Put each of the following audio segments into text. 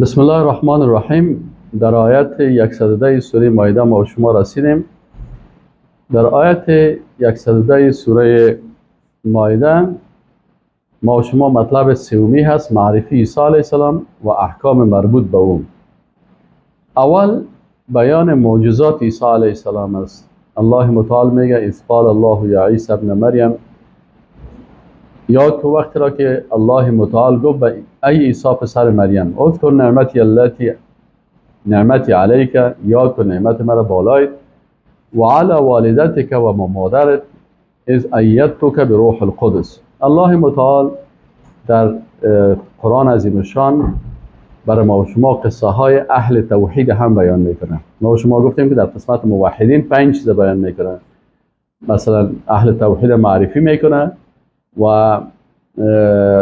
بسم الله الرحمن الرحیم. در آیت 110 سوره مائده ما شما رسیدیم. در آیت 110 سوره مائده ما شما مطلب سومی هست، معرفی عیسی علیه السلام و احکام مربوط به او. اول بیان معجزات عیسی علیه السلام است. الله متعال میگه اذ قال الله یا عیسی ابن مریم، یاد تو وقتی را که الله متعال گفت به ای عیسی پسر مریم، اذکر نعمتی التي نعمتی علیک، یاد کن نعمت مرا بالایت، و علی والدتک و مادرت، اذ ایدتک بروح القدس. الله متعال در قرآن عظیم الشان برای ما و شما قصه های اهل توحید هم بیان میکنه. ما و شما گفتیم که در قسمت موحدین 5 چیز بیان میکنه. مثلا اهل توحید معرفی میکنه و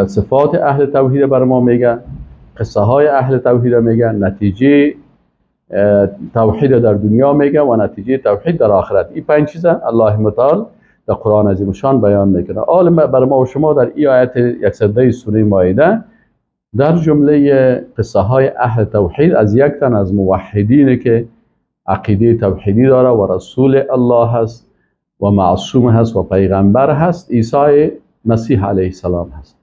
صفات اهل توحید برای ما میگه، قصه های اهل توحید میگه، نتیجه توحید در دنیا میگه و نتیجه توحید در آخرت. این 5 چیز الله متعال در قرآن عظیم الشان بیان میکنه. آل برای ما و شما در این آیت 110 سوره مائده در جمله قصه های اهل توحید از یک تن از موحدین که عقیده توحیدی داره و رسول الله هست و معصوم هست و پیغمبر هست، عیسی مسیح علیه السلام هست.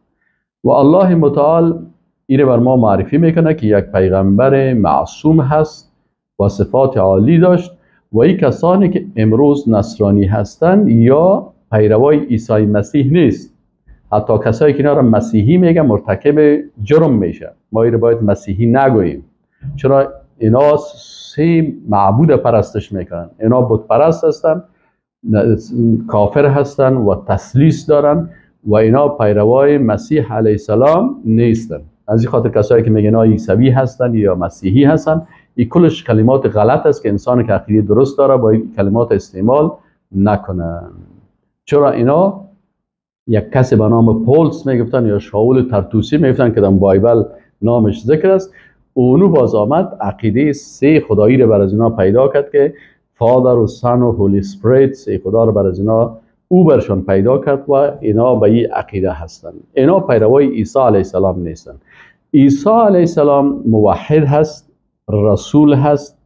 و الله متعال اینو بر ما معرفی میکنه که یک پیغمبر معصوم هست و صفات عالی داشت و این کسانی که امروز نصرانی هستند یا پیروای عیسی مسیح نیست، حتی کسایی که اینا را مسیحی میگن مرتکب جرم میشه. ما اینو باید مسیحی نگوییم، چرا اینا سه معبود پرستش میکنن، اینا بت پرست هستن، کافر هستن و تثلیث دارن و اینا پیروای مسیح علیه السلام نیستن. از این خاطر کسایی که میگن اینا عیسوی هستن یا مسیحی هستن، این کلش کلمات غلط است که انسان که عقیده درست داره باید کلمات استعمال نکنه. چرا اینا یک کسی به نام پولس میگفتن یا شاول ترتوسی میگفتن که در بایبل نامش ذکر است، اونو باز آمد عقیده سه خدایی رو بر از اینا پیدا کرد که Father و Son و Holy Spirit، سه خدا رو بر از اینا او برشان پیدا کرد و اینا به این عقیده هستند. اینا پیروای عیسی علیه السلام نیستند. عیسی علیه السلام موحد هست، رسول هست،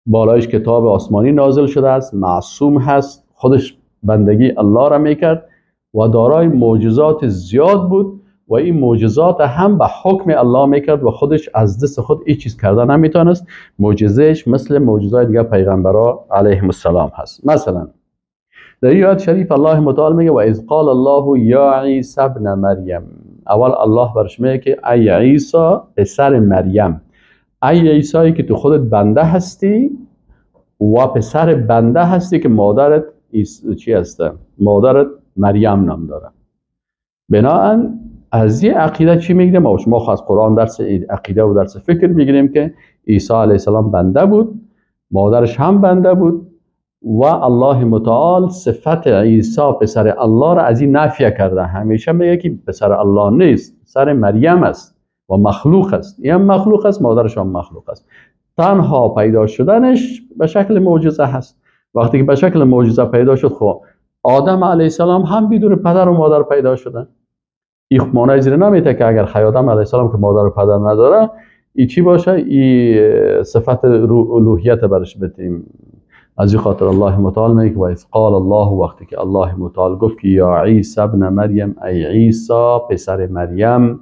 بالایش کتاب آسمانی نازل شده است، معصوم هست، خودش بندگی الله را میکرد و دارای معجزات زیاد بود و این معجزات هم به حکم الله میکرد و خودش از دست خود هیچ چیز کرده نمیتونست. معجزهش مثل معجزات دیگه پیغمبرا علیهم السلام هست. مثلا در این آیت شریف الله متعال میگه و اذ قال الله یا عیسی ابن مریم. اول الله برش میگه که ای عیسی پسر مریم، ای عیسی که تو خودت بنده هستی و پسر بنده هستی که مادرت چی هسته؟ مادرت مریم نام داره. بناهن از این عقیده چی میگیریم؟ ما شما از قرآن درس عقیده و درس فکر میگیریم که عیسی علیه السلام بنده بود، مادرش هم بنده بود و الله متعال صفت عیسی پسر الله را از این نفی کرده. همیشه میگه که پسر الله نیست، پسر مریم است و مخلوق است. این هم مخلوق است، مادرش هم مخلوق است. تنها پیدا شدنش به شکل معجزه هست. وقتی که به شکل معجزه پیدا شد، خب آدم علیه السلام هم بدون پدر و مادر پیدا شدن. این معنای زیر نمیده که اگر آدم علیه السلام که مادر و پدر نداره، این چی باشه؟ این صفت الوهیت برش بدیم. از این خاطر الله متعال میگه و اذ قال الله، وقتی که الله متعال گفت که یا عیسی ابن مریم، ای عیسی پسر مریم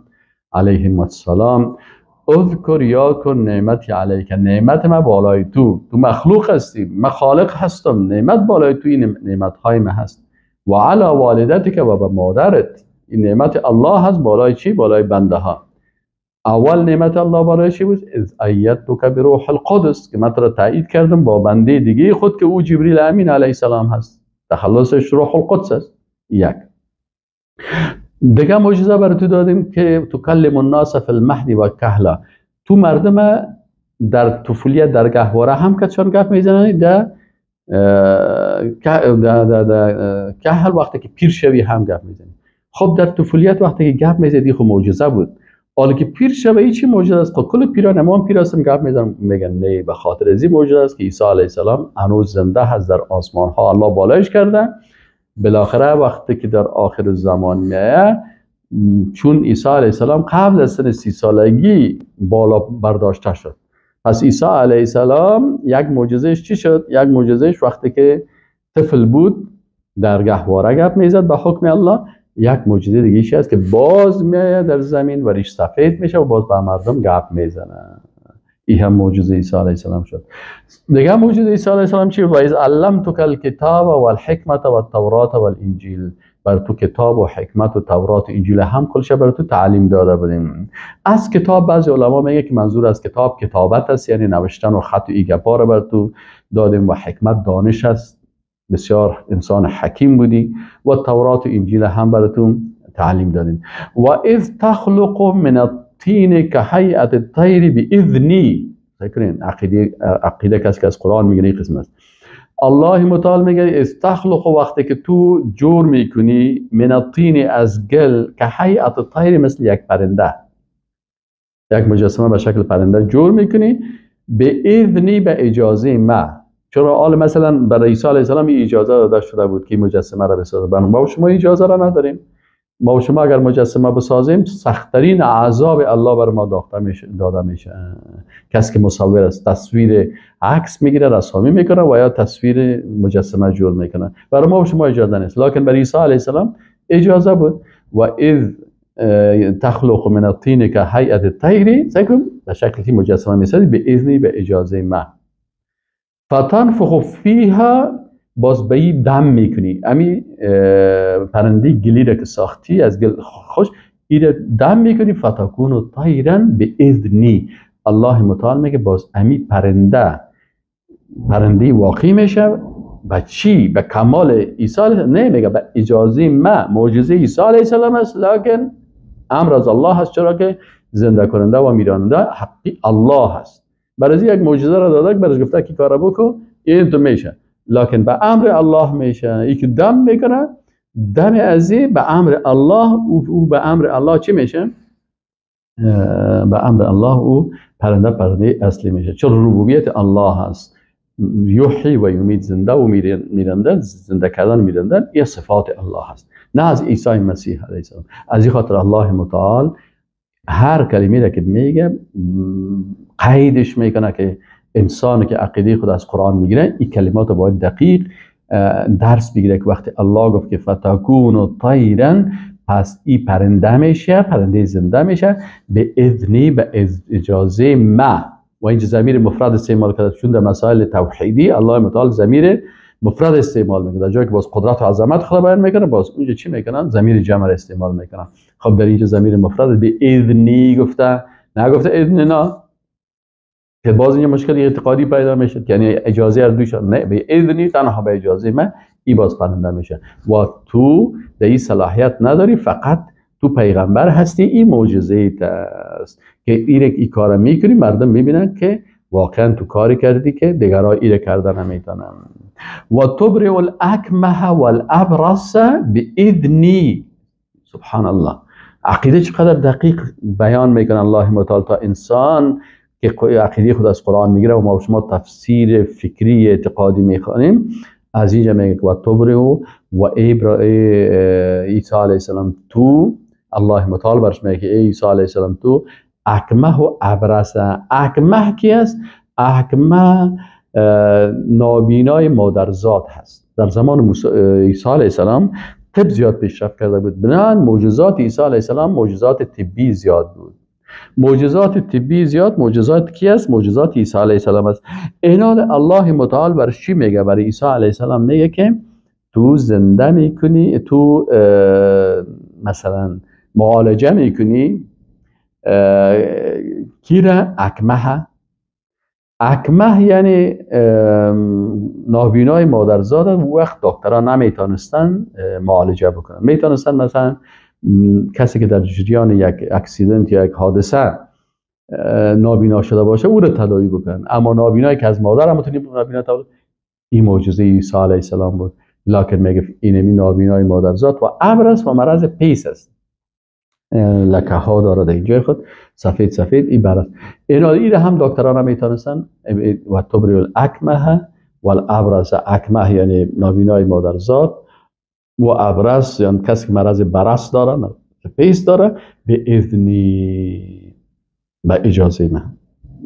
علیه السلام، اذکر یا کن نعمتی علیک، نعمت من بالای تو، تو مخلوق هستی، من خالق هستم، نعمت بالای تو، این نعمت های من هست، و علی والدتک و به مادرت، این نعمت الله هست بالای چی؟ بالای بنده ها. اول نعمت الله بالای چی بود؟ اذ ایدتک بروح القدس، که من تو را تایید کردم با بنده دیگه خود که او جبریل امین علیه السلام هست، تخلصش روح القدس است. یک دیگه معجزه برای تو دادیم که تکلم الناس فی المهد و کهلا، تو مردم در طفولیت در گهواره هم که چون گپ میزنن، در کهل وقتی که پیر شوی هم گپ میزنی. خب در طفولیت وقتی که گپ میزدی خب معجزه بود، حالا که پیر شوی چی معجزه است؟ خب کل پیران ما هم پیر هستم گپ میزنم، میگن نه، به خاطر از این معجزه است که عیسی علیه السلام هنوز زنده هست در آسمان ها، الله بالایش کرده. بالاخره وقتی که در آخر زمان میایه چون عیسی علیه السلام قبل از سن 30 سالگی بالا برداشته شد. پس عیسی علیه السلام یک معجزهش چی شد؟ یک معجزهش وقتی که طفل بود در گهواره گپ میزد به حکم الله. یک معجزه دیگه ایش است که باز میآید در زمین و ریش سفید میشه و باز به مردم گپ میزنه. این هم معجزه عیسی علیه السلام شد. دیگه معجزه عیسی علیه السلام چی؟ و اذ علمتک الکتاب والحکمت والتورات والانجیل، بر تو کتاب و حکمت و تورات و انجیل هم کلش بر تو تعلیم داده بودیم. از کتاب بعضی علما میگه که منظور از کتاب کتابت است، یعنی نوشتن و خط و ای گپا رو بر تو دادیم، و حکمت دانش است، بسیار انسان حکیم بودی، و تورات و انجیل هم براتون تعلیم دادیم. و اذ تخلق من الطین کهیئة الطیر باذنی. فکر عقیده کسی که از قرآن میگه این قسم است. الله متعال میگه اذ تخلق، وقتی که تو جور میکنی من الطین از گل، کهیئة الطیر مثل یک پرنده، یک مجسمه به شکل پرنده جور میکنی، باذنی به اجازه ما. چرا آل مثلا برای عیسی علیه السلام اجازه داده شده بود که مجسمه را بسازه، ما و شما اجازه را نداریم. ما و شما اگر مجسمه بسازیم سختترین عذاب الله بر ما داده میشه. کسی که مصور است تصویر عکس میگیره، رسامی میکنه و یا تصویر مجسمه جور میکنه، برای ما و شما اجازه نیست، لکن برای عیسی علیه السلام اجازه بود. و اذ تخلق من الطین کهیئة الطیر، به شکلی مجسمه میسازی، به اذنی به اجازه ما. فتنفخ فیها، باز به این دم میکنی، امی پرنده گلی را که ساختی از گل خوش، این دم میکنی، فتکون طیرا باذنی. الله متعال میگه باز امی پرنده واقعی میشه. به چی؟ به کمال عیسی نه، میگه به اجازه ما، معجزه عیسی علیه السلام است، لکن امر از الله هست، چرا که زنده کننده و میراننده حقی الله هست. برای یک معجزه را داده، برش گفته که کارا بکن، این تو میشه، لکن به امر الله میشه. ای که دم میکنه، دم ازی به امر الله، او به امر الله چی میشه؟ به امر الله او پرنده اصلی میشه، چون ربوبیت الله هست. یحیی و یمیت، زنده و میرنده، زنده کردن میرندن، یه صفات الله هست، نه از عیسی مسیح علیه السلام. از این خاطر الله متعال هر کلمه را که میگه قیدش میکنه که انسان که عقیده خود از قرآن میگیره این کلمات باید دقیق درس بگیره که وقتی الله گفت که فتکون طیرا، پس این پرنده میشه، پرنده زنده میشه، به اذنی، به اجازه ما. و اینجا ضمیر مفرد استعمال کرده، چون در مسائل توحیدی الله متعال ضمیر مفرد استعمال میکنه، در جایی که باز قدرت و عظمت خدا بیان میکنه، باز اونجا چی میکنن؟ ضمیر جمع را استعمال میکنن. خب در اینجا ضمیر مفرد به اذنی گفته، نگفته اذن نه، که باز اینجا مشکل اعتقادی پیدا میشه، یعنی اجازه هر دوش نه، به اذنی تنها به اجازه من ای باز پرنده میشه و تو در این صلاحیت نداری، فقط تو پیغمبر هستی، این معجزه است که این کار میکنی، مردم میبینن که واقعا تو کاری کردی که دیگرها ایره کرده نمیتونن. و تبرئ الاکمه والابرص باذنی. سبحان الله، عقیده چقدر دقیق بیان میکنه الله متعال تا انسان که عقیده خود از قرآن میگیره و ما شما تفسیر فکری اعتقادی میخوانیم. از اینجا میگه که و تبرئ و عیسی علیه السلام تو، الله متعال برش میگه که ای عیسی علیه السلام تو اکمه و ابرص. اکمه کی است؟ اکمه نابینای مادرزاد هست. در زمان عیسی علیه السلام طب زیاد پیشرفت کرده بود، بنابراین معجزات عیسی علیه السلام معجزات طبی زیاد بود. معجزات طبی زیاد، معجزات کی است؟ معجزات عیسی علیه السلام است. اینال الله متعال برش چی میگه؟ برای عیسی علیه السلام میگه که تو زنده میکنی، تو مثلا معالجه میکنی کی را؟ اکمه. اکمه یعنی نابینای مادرزاد. وقت دکترها نمیتونستن معالجه بکنن، میتونستن مثلا کسی که در جریان یک اکسیدنت یا یک حادثه نابینا شده باشه او رو تداوی بکنن، اما نابینایی که از مادر هم میتونی نابینا تولد، این معجزه عیسی علیه السلام بود. لکن میگه اینمی نابینای مادرزاد و ابرص و مرض پیس است، لکه ها داره در اینجای خود سفید سفید، این برص. اینا این هم دکتران میتونستن. و تبرئ الاکمه والابرص. اکمه یعنی نابینای مادرزاد و ابرص یعنی کسی که مرض برص داره، پیس داره، به اذنی، به اجازه من،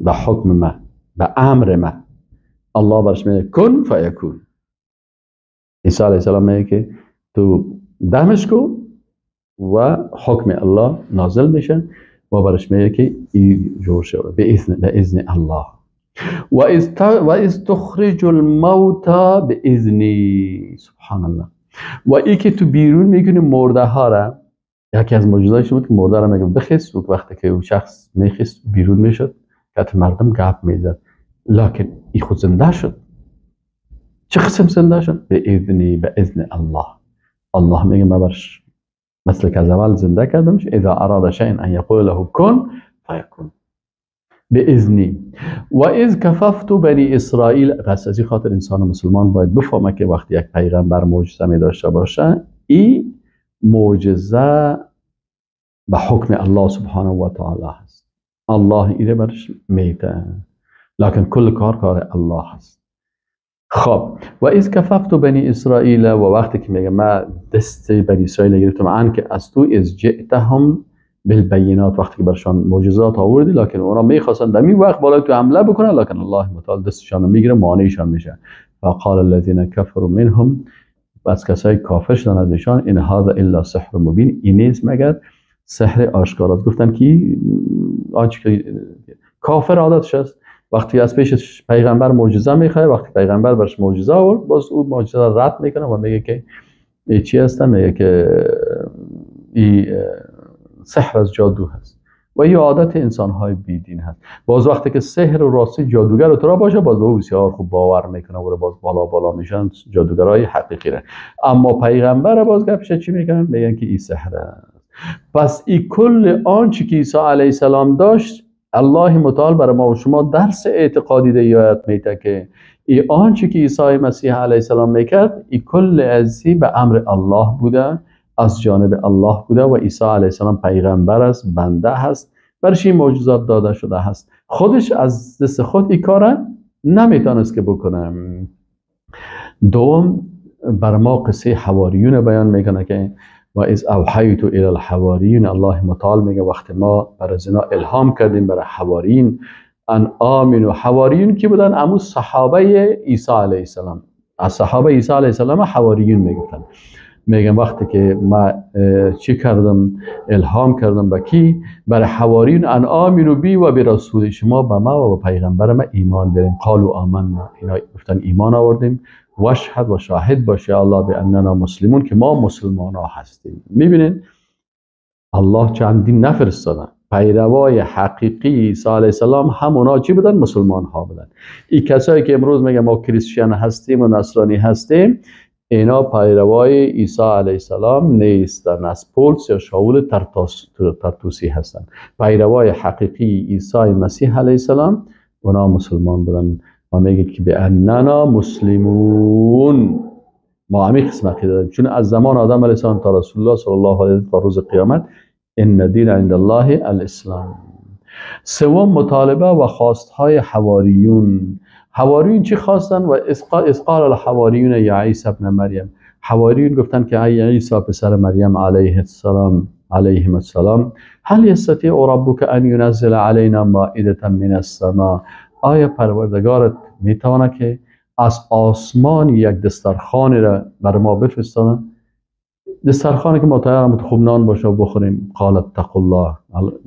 به حکم من، به امر من. الله برش میگه کن فیکون. عیسی علیه السلام میگه که تو دمش کو و حکم الله نازل میشه و برش میگه که ای جور شده به اذن الله. و اذ تخرج الموتى باذنی. سبحان الله. و ای که تو بیرون میکنی مرده ها را، یکی از معجزه‌هاش بود که مرده را میگه بخیز، و وقتی که اون شخص میخیست بیرون میشد که مردم گپ میزد، لکن ای خود زنده شد. چه قسم زنده شد؟ به اذنی، به اذن الله. الله میگه من برش مثل که از اول زنده کردمش، اذا اراد شيئا ان یقول له کن فیکون، باذنی. و اذ کففت بنی اسرائیل. پس از این خاطر انسان مسلمان باید بفهمه که وقتی یک پیغمبر معجزه می داشته باشه، این معجزه به حکم الله سبحانه و تعالی هست. الله ایره برش میده، لکن کل کار کار الله هست. خب و اذ کففت بنی اسرائیل، و وقتی که میگه ما دست بنی اسرائیل گرفتم عن که از تو، اذ جئتهم بالبینات، وقتی که برشان معجزات آوردی، لکن اونا میخواستن در این وقت بالای تو حمله بکنن، لکن الله متعال دستشان میگیره، مانعشان میشه. فقال الذين كفروا منهم، بس کسایی کافر شدن از ایشان، ان هذا الا سحر مبین، این نیست مگر سحر آشکار است. گفتن که آنچه کافر عادتش است، وقتی از پیش پیغمبر معجزه میخواد، وقتی پیغمبر برش معجزه آورد، باز او معجزه رد میکنه و میگه که ای چی هست؟ میگه که ای سحر از جادو هست. و این عادت انسان‌های بیدین هست. باز وقتی که سحر و راستی جادوگر تو را باشه، باز او بسیار خوب باور میکنه و باز بالا بالا میشن جادوگرای حقیقی را. اما پیغمبر باز گپش چی میکنن؟ میگن که این سحر است. پس این کل آنچه که عیسی علیه السلام داشت، الله متعال برای ما و شما درس اعتقادی ده یاد میده که ای آنچه که عیسی مسیح علیه السلام میکرد، ای کل ازی به امر الله بوده، از جانب الله بوده و عیسی علیه السلام پیغمبر است، بنده هست، برش این معجزات داده شده هست. خودش از دست خود این کار نمیتونست که بکنه. دوم بر ما قصه حواریون بیان میکنه که و اذ اوحیت الی الحواریون، الله متعال میگه وقتی ما بر از اینا الهام کردیم برای حواریین، ان آمنوا. حواریون کی بودن؟ امو صحابه عیسی علیه السلام. از صحابه عیسی علیه السلام حواریون میگفتن. میگم وقتی که ما چی کردم، الهام کردم به کی؟ برای حواریون، ان آمنوا بی و برسول، شما به ما و به پیغمبر ما ایمان بیاریم. قالوا آمنا، اینا گفتن ایمان آوردیم. واشهد و شاهد باشه الله به اننا مسلمون، که ما مسلمان ها هستیم. میبینین الله چندین نفرستادن، پیروای حقیقی عیسی علیه السلام همونا چی بودن؟ مسلمان ها بودن. این کسایی که امروز میگن ما کریسچن هستیم و نصرانی هستیم، اینا پیروای عیسی علیه السلام نیستن، از پولس یا شاول ترتوسی هستن. پیروای حقیقی عیسی مسیح علیه السلام اونا مسلمان بودن. و میگه که به اننا مسلمون، ما همین قسم عقیده داریم، چون از زمان آدم علیه السلام تا رسول الله صلی الله علیه و تا روز قیامت، ان دین عند الله الاسلام. سوم مطالبه و خواستهای حواریون. حواریون چی خواستن؟ و اذ قال الحواریون یا عیسی ابن مریم، حواریون گفتن که ای عیسی پسر مریم علیه السلام، علیهم السلام، هل یستطیع ربک ان ینزل علینا مائده من السماء، آیا پروردگارت میتونه که از آسمان یک دسترخوانی را بر ما بفرستانه، دسترخوانی که ما تیار خوب نان باشه و بخوریم. قال اتقوا الله،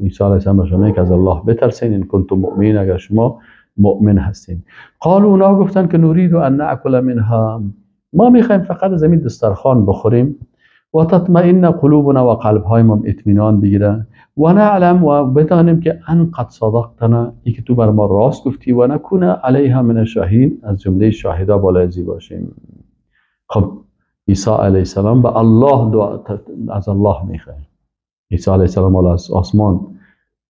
عیسی علیه السلام بهش میگه از الله بترسین، ان کنتم مؤمنین، اگر شما مؤمن هستین. قالوا، اونا گفتن که نرید ان ناکل منها، ما میخوایم فقط از این دسترخوان بخوریم، و تطمئن قلوبنا، و قلب های ما اطمینان بگیره، و نعلم، و بدانیم که ان قد صدقتنا، ای که تو بر ما راست گفتی، و نکون علیها من الشاهدین، از جمله شاهدا بالای ازی باشیم. خب عیسی علیه السلام به الله دعا، از الله میخواه. عیسی علیه السلام از آسمان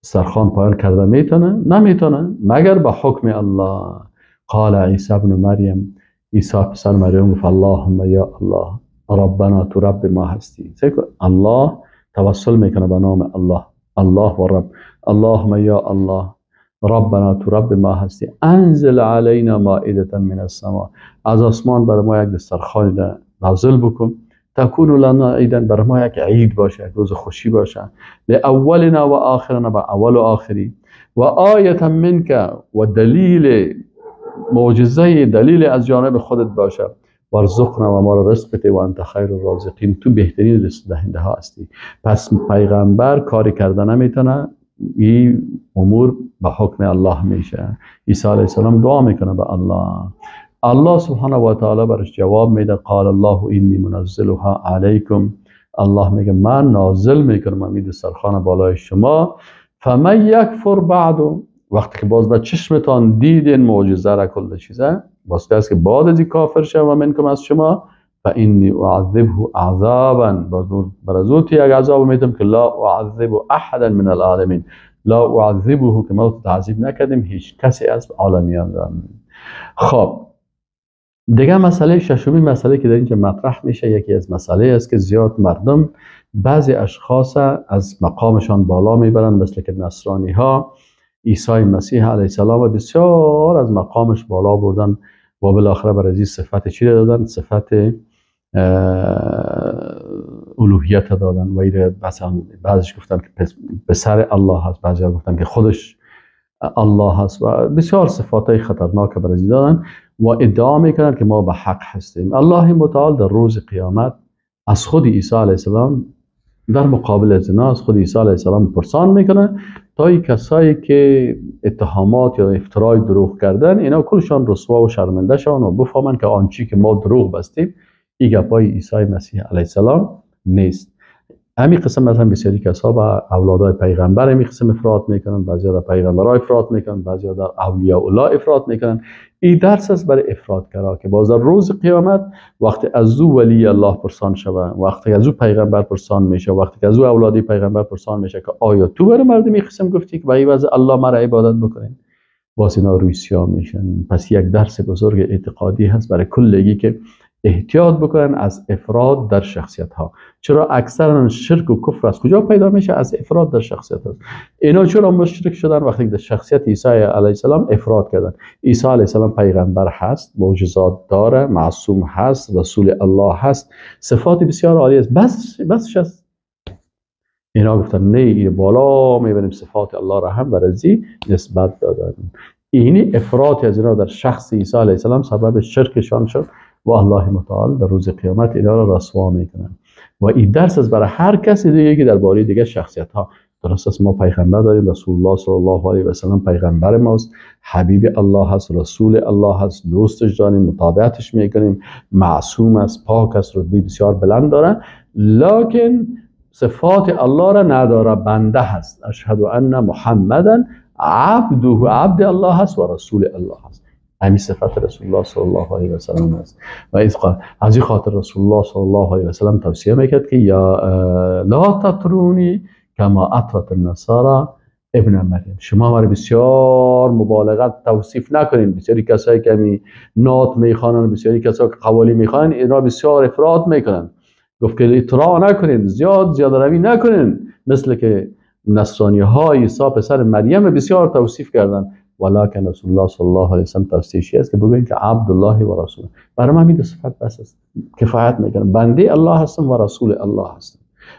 دسترخوان پایان کرده میتونه؟ نمیتونه، مگر به حکم الله. قال عیسی ابن مریم، عیسی پسر مریم گفت اللهم یا الله ربنا، تو رب ما هستی. الله توسل میکنه به نام الله، الله و رب. اللهم یا الله ربنا، تو رب ما هستی، انزل علینا مائده من السماء، از آسمان بر ما یک دسترخوانی نازل بکن. تکون لنا عیدا، برای ما یک عید باشه، یک روز خوشی باشه، لاولنا و آخرنا، به اول و آخری، و آیه منک، و دلیل معجزه، دلیل از جانب خودت باشه، وارزقنا، و ما را رزق بده، و انت خیر الرازقین، تو بهترین رزق دهنده ها هستی. پس پیغمبر کاری کرده نمیتونه، این امور به حکم الله میشه. عیسی علیه السلام دعا میکنه به الله، الله سبحانه و تعالی برش جواب میده، قال الله انی منزلها علیکم، الله میگه من نازل میکنم این دسترخوان بالای شما، فمن یکفر بعد، وقتی که باز به چشمتان دیدین معجزه را کل چیزه، واسطه است که بعد از این کافر شه و منکم از شما، فانی اعذبه عذابا، باز بر از او یک عذاب میتم که لا اعذب احدا من العالمین، لا اعذبه که ما تعذیب نکردیم هیچ کسی از عالمیان را. خب دیگه مسئله ششمی، مسئله که در اینجا مطرح میشه، یکی از مسئله است که زیاد مردم بعضی اشخاص از مقامشان بالا میبرند، مثل که نصرانی ها عیسی مسیح علیه السلام بسیار از مقامش بالا بردن و بالاخره بر از این صفت چی دادن؟ صفت الوهیت دادن و ایره مثلا بعضیش گفتن که پسر الله هست، بعضی گفتن که خودش الله هست و بسیار صفات خطرناک بر از دادن و ادعا میکنن که ما به حق هستیم. الله متعال در روز قیامت از خود عیسی علیه السلام در مقابل از اینا، از خود عیسی علیه السلام پرسان میکنه تا این کسایی که اتهامات یا افترای دروغ کردن اینا کلشان رسوا و شرمنده شون و بفهمن که آنچی که ما دروغ بستیم این گپای عیسی مسیح علیه السلام نیست. همین قسم مثلا بسیاری کسا به اولادای پیغمبر همین قسم افراط میکنن، بعضیا در پیغمبرای افراط میکنن، بعضیا در اولیاء الله افراط میکنن. این درس است برای افراطگرا که باز در روز قیامت وقتی از او ولی الله پرسان شوه، وقتی از او پیغمبر پرسان میشه، وقتی که از او اولادی پیغمبر پرسان میشه که آیا تو برای مردم این قسم گفتی که به عوض الله مرا عبادت بکنین، باز اینا روی سیاه میشن. پس یک درس بزرگ اعتقادی هست برای کلگی که احتیاط بکنن از افراد در شخصیت ها. چرا اکثرا شرک و کفر از کجا پیدا میشه؟ از افراد در شخصیت ها. اینا چرا مشرک شدن؟ وقتی در شخصیت عیسی علیه السلام افراد کردن. عیسی علیه السلام پیغمبر هست، معجزات داره، معصوم هست، رسول الله هست، صفات بسیار عالی است، بس است. اینا گفتن نه، این بالا میبریم صفات الله را هم برازی نسبت دادن. اینی افراط از اینا در شخص عیسی علیه السلام سبب شرکشان شد و الله متعال در روز قیامت اینا را رسوا میکنن. و این درس است برای هر کسی دیگه که درباره دیگه شخصیت ها. درست است ما پیغمبر داریم، رسول الله صلی الله علیه و سلم پیغمبر ماست، حبیب الله هست، رسول الله هست، دوستش داریم، متابعتش میکنیم، معصوم است، پاک است، رتبه بسیار بلند داره، لکن صفات الله را نداره، بنده هست. اشهد ان محمدا عبده، عبد الله هست و رسول الله هست. همین صفت رسول الله صلی الله علیه و سلم است. و از این خاطر رسول الله صلی الله علیه و سلم توصیه میکرد که یا لا تطرونی کما اطرت النصارى ابن مریم، شما مرا بسیار مبالغه توصیف نکنین. بسیاری کسایی که می نعت میخوانن، بسیاری کسایی که قوالی میخوانن، اینا بسیار افراط میکنن. گفت که اطراء نکنین، زیاد روی نکنین، مثل که نصرانی ها عیسی پسر مریم بسیار توصیف کردن. ولکن رسول الله صلی الله علیه و سلم توصیه است که بگوییم که عبد الله و رسول. برای من این دو صفت بس است، کفایت میکنه. بنده الله هستم و رسول الله هستم.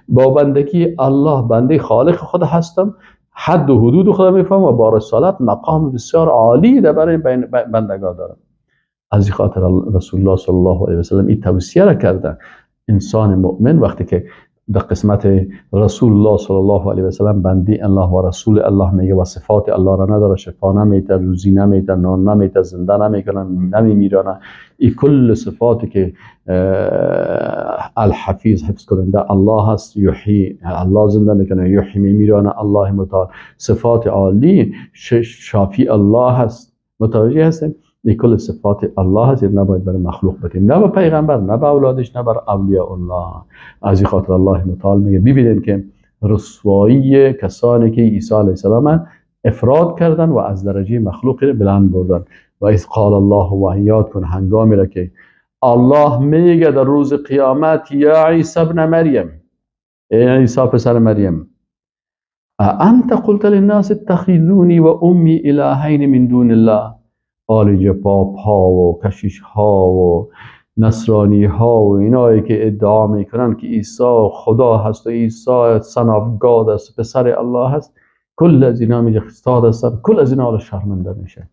با بندگی الله بنده خالق خود هستم، حد و حدود خود میفهم و با رسالت مقام بسیار عالی در برای بندگان دارم. از این خاطر رسول الله صلی الله علیه و سلم این توصیه را کرده. انسان مؤمن وقتی که در قسمت رسول الله صلی الله علیه و سلم بندی الله و رسول الله میگه و صفات الله را نداره، شفا نمیده، روزی نمیده، نان نمیده، زنده نمیکنن، نمیمیرانه، این کل صفاتی که الحفیظ حفظ کننده الله هست، یحیی الله زنده میکنه، یحیی میمیرانه الله متعال، صفات عالی شافی الله هست. متوجه هستیم؟ این کل صفات الله هست، نباید برای مخلوق بدیم، نه به پیغمبر، نه به اولادش، نه بر اولیاء الله. از این خاطر الله متعال میگه ببینید که رسوایی کسانی که عیسی علیه السلام افراد کردن و از درجه مخلوق بلند بردن. و اذ قال الله، و یاد کن هنگامی را که الله میگه در روز قیامت یا عیسی ابن مریم، ای عیسی پسر مریم، انت قلت للناس اتخذونی و امی الهین من دون الله. آلیجه پاپ ها و کشیش ها و نصرانی ها و اینایی که ادعا میکنن که عیسی خدا هست و عیسی son of God است، پسر الله هست، کل از اینا میگه استاد هستن، کل از اینا شرمنده میشه.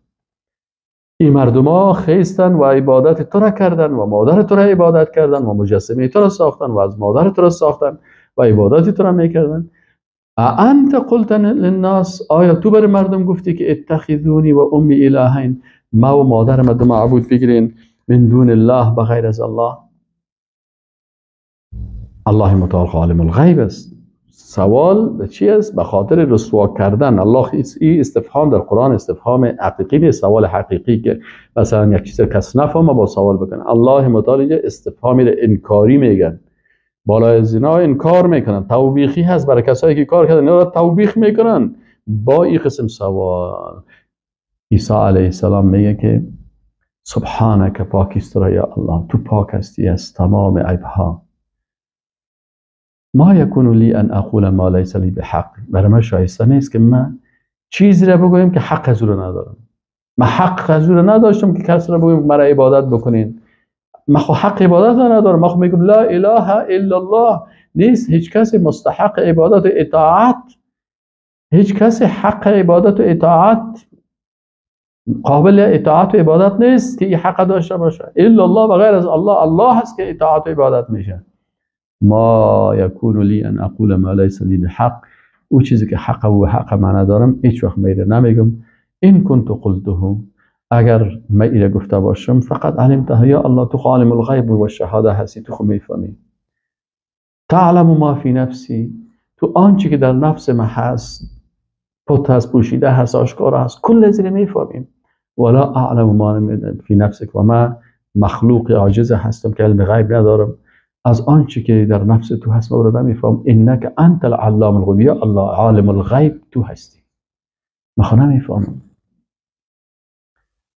این مردم ها خیستن و عبادت تو را کردن و مادر تو را عبادت کردن و مجسمه تو را ساختن و از مادر تو را ساختن و عبادت تو را میکردن. انت قلت للناس، آیا تو بر مردم گفتی که اتخذونی و امی الهین، ما و مادر ما دو معبود بگیرین من دون الله، بغیر از الله؟ الله متعال عالم الغیب است. سوال به چی است؟ به خاطر رسوا کردن الله. این استفهام در قرآن استفهام حقیقی نیست، سوال حقیقی که مثلا یک چیز کس نفهمه با سوال بکنه. الله متعال استفهامی انکاری میگن، بالای زنا انکار میکنن، توبیخی هست برای کسایی که کار کردن، اینا را توبیخ میکنن با این قسم سوال. عیسی علیه السلام میگه که سبحانک، پاکیست را یا الله، تو پاک هستی از تمام عیبها. ما یکون لی ان اقول ما لیس لی بحق، برای من شایسته نیست که من چیزی را بگویم که حق از او را ندارم. من حق از او را نداشتم که کسی را بگویم مرا عبادت بکنین. من خو حق عبادت ندارم. من خو میگم لا اله الا الله، نیست هیچ کسی مستحق عبادت و اطاعت، هیچ کسی حق عبادت و اطاعت قابل اطاعت و عبادت نیست که این حق داشته باشه الا الله، و غیر از الله. الله هست که اطاعت و عبادت میشه. ما یکون لی ان اقول ما لیس لی بحق، او چیزی که حق و حق من ندارم هیچ وقت میره نمیگم. این کنت قلته، اگر من ایره گفته باشم، فقد علمته یا الله، تو عالم الغیب و شهاده هستی، تو خو میفهمی. تعلم ما فی نفسی، تو آنچه که در نفس من هست، پت هست، پوشیده هست، آشکار هست، کل از اینو میفهمیم. ولا اعلم ما فی نفسک، و من مخلوق عاجز هستم که علم غیب ندارم، از آنچه که در نفس تو هست من رو نمیفهم. انک انت العلام الغیب، یا الله عالم الغیب تو هستی، من خو نمیفهمم.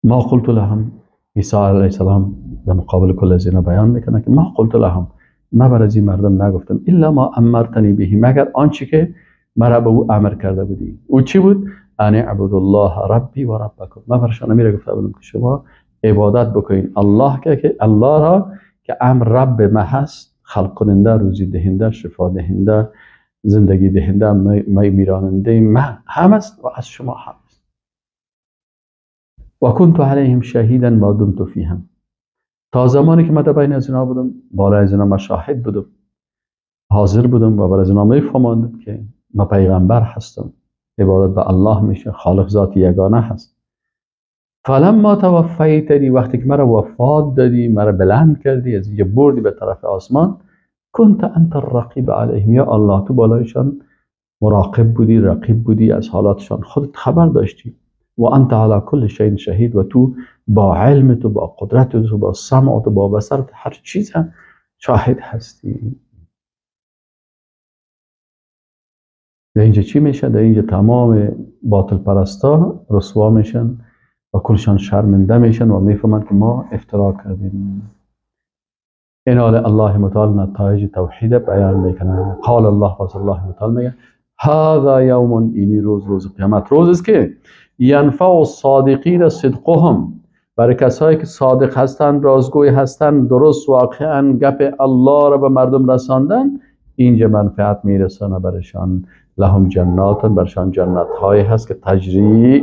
ما قلت لهم، عیسی علیه السلام در مقابل کل از اینا بیان میکنه که ما قلت لهم، من بر از این مردم نگفتم الا ما امرتنی به، مگر آنچه که مرا به او امر کرده بودی. او چی بود؟ ان اعبد الله ربی و ربکم. من برشان میره گفته بودم که شما عبادت بکنین الله، که الله را که امر رب ما هست، خلق کننده، روزی دهنده، شفا دهنده، زندگی دهنده، می میراننده ما هم است و از شما هم است. و کنت علیهم شهیدا ما دمت فیهم، تا زمانی که من در بین از اینا بودم، بالای از اینا من شاهد بودم، حاضر بودم و بر از اینا میفهماندم که من پیغمبر هستم، عبادت به الله میشه، خالق ذات یگانه هست. فلما توفیتنی، وقتی که مرا وفات دادی، مرا بلند کردی، از اینجا بردی به طرف آسمان، کنت انت الرقیب علیهم، یا الله تو بالایشان مراقب بودی، رقیب بودی، از حالاتشان خودت خبر داشتی. و انت علی کل شیء شهید، و تو با علم تو، با قدرت تو، با سمع تو، با بصر تو، هر چیز شاهد هستی. در اینجا چی میشه؟ در اینجا تمام باطل پرستا رسوا میشن و کلشان شرمنده میشن و میفهمن که ما افترا کردیم. این حال الله متعال نتایج توحید بیان میکنه. قال الله، و الله متعال میگه هذا یوم، اینی روز، روز قیامت، روز است که ینفع الصادقین صدقهم، برای کسایی که صادق هستند، رازگوی هستند، درست واقعا گپ الله را به مردم رساندن، اینجا منفعت میرسانه برشان. لهم جنات، برشان جنت هایی هست که تجری،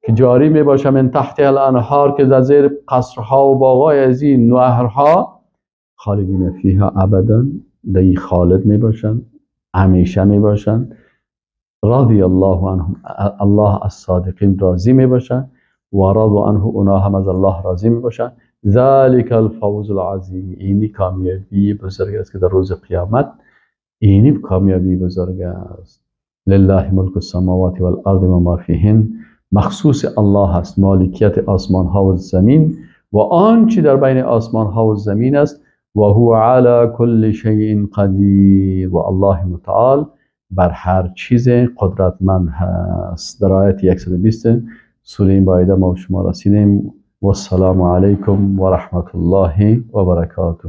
که جاری می باشه، من تحت الانهار، که در زیر قصرها و باغای از این نهرها، خالدین فیها ابدا، دی خالد می باشن، همیشه می باشن. رضی الله عنهم، الله از صادقین راضی می باشن، و رضوا عنه، اونا هم از الله راضی می باشن. ذلک الفوز العظیم، اینی کامیابی بزرگ است که در روز قیامت اینی کامیابی بزرگ است. لله ملک السماوات والارض و ما فیهن، مخصوص الله است مالکیت آسمان ها و زمین و آنچه در بین آسمان ها و زمین است. و هو علی کل شیء قدیر، و الله متعال بر هر چیز قدرتمند هست. در آیت 120 سوره مائده ما شما رسیدیم. و السلام علیکم و رحمت الله و برکاته.